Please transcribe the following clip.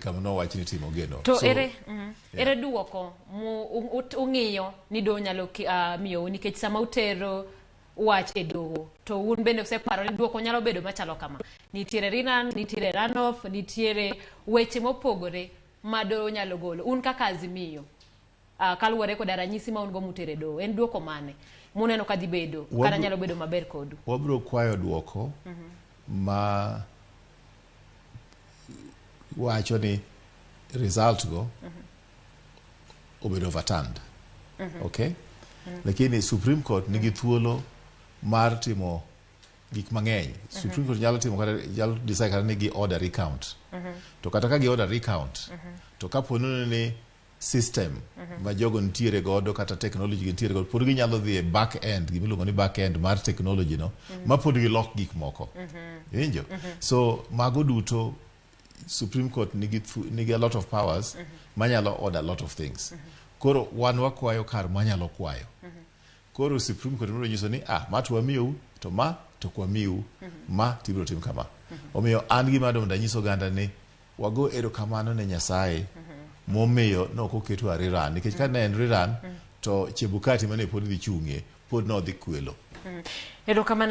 kama nowach ni timo geno. To So, ere ere duoko mu ung'iyo ni doho nyalo miyou, nikech sama utero wach e doho to un bende useparo ni duoko nyalo bedo machalo kama? Nitiere rerun, nitiere runoff, nitiere weche mopogore ma doho nyalo golo. Un kaka Azimio, kaluwore koda ranyisi ma un go mutero e doho, en duoko mane muneno ka dhi bedo kata nyalo bedo maber kodu? Wabiro kwayo duoko ma wacho ni result go obedo overturned, okay? Lakini Supreme Court nigi thuolo mar timo gik mang'eny. Supreme Court nyalo timo kata nyalo decide kata ni gi order recount. To kata ka gi order recount, to kapo ni system ma jogo nitiere godo kata technology gi nitiere godo pod ginyalo dhi e back end, gimiluongo ni back end mar technology no, ma pod gilok gik moko, iwinjo? So mago duto Supreme Court nigi a lot of powers manyalo order a lot of things. Koro wan wakwayo kar mwanyalo kwayo. Koro Supreme Court biro nyiso ni ah, ma to wamiyou, to ma to ok wamiu, ma to ibiro tim kama. Omiyo an gima adwa mondo anyis oganda ni wago erokamano ne Nyasaye momiyo nok oketwa rerun, nikech ka ne en rerun to Chebukati mane pod dhi chung'ie pod nodhi kwelo. Erokamano.